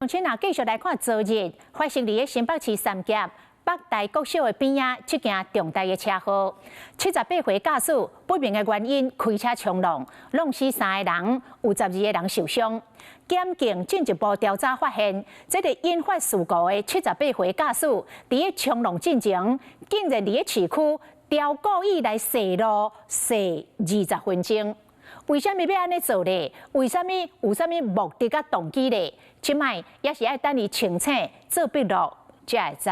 請啊，繼續來看昨日發生佇咧新北市三峽北大國小的邊仔，這件重大的車禍。78歲駕駛不明的原因開車衝撞，挵死三个人，有12個人受傷。檢警進一步調查發現，這個引發事故的78歲駕駛，佇咧衝撞進前，竟然佇咧市區刁故意來踅路踅20分鐘。為啥物欲按呢做咧？為啥物有啥物目的佮動機咧？這擺也是愛等伊清醒做筆錄，才會知。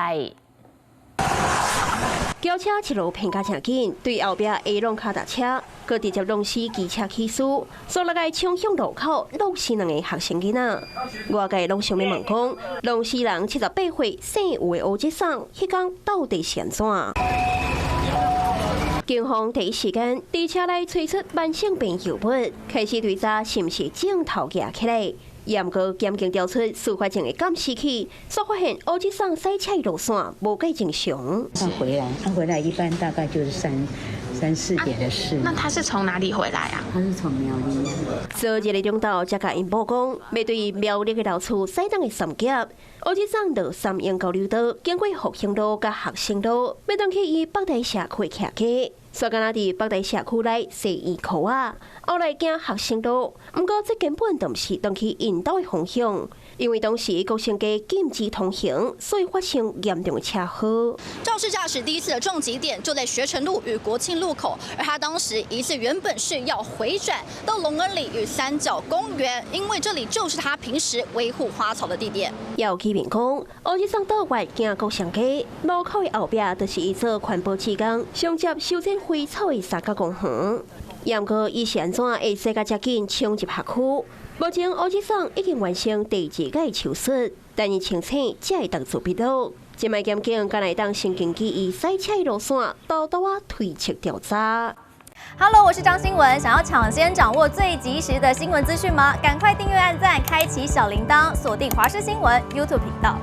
轎車一路偏甲誠緊，對後壁 A 浪跤踏車，閣直接挵死機車騎士，煞來共衝向路口，挵死兩個學生囡仔。外界攏想欲問講，挵死人78歲姓吳的烏吉桑，彼工到底是按怎？警方第一時間佇車內揣出慢性病藥物，開始追查是毋是鏡頭舉起來。毋過檢警調出事發前的監視器，煞發現烏吉桑駛車路線無幾正常。他回來，他回來一般大概就是三四點的事。那他是從哪裡回來啊？他是從苗栗。昨日的中晝，才共𪜶某講，欲對苗栗的老厝駛轉去三峽。烏吉桑到三鶯交流道，經過復興路佮學生路，欲轉去伊北台社區徛家。煞敢若佇北台社區內踅圓箍仔，後來行學生路。毋過這根本就毋是轉去𪜶兜的方向，因為當時國姓街禁止通行，所以發生嚴重的車禍。肇事駕駛第一次的撞擊點就在學成路與國慶路口，而他當時疑似原本是要回轉到隆恩里與三角公園，因為這裡就是他平時維護花草的地點。有居民講，烏吉桑倒月行國姓街路口的後壁，就是伊做環保志工，上接修剪花草的三角公園。毋過伊是按怎會駛甲遮緊衝入學區？目前烏吉桑已經完成第二擺手術，等伊清醒才會當做筆錄。這擺檢警敢會當先根據伊駛車的路線，偷偷仔推測調查。 Hello，我是張新文。想要搶先掌握最及時的新聞資訊嗎？趕快訂閱、按讚、開啟小鈴鐺，鎖定華視新聞 YouTube 頻道。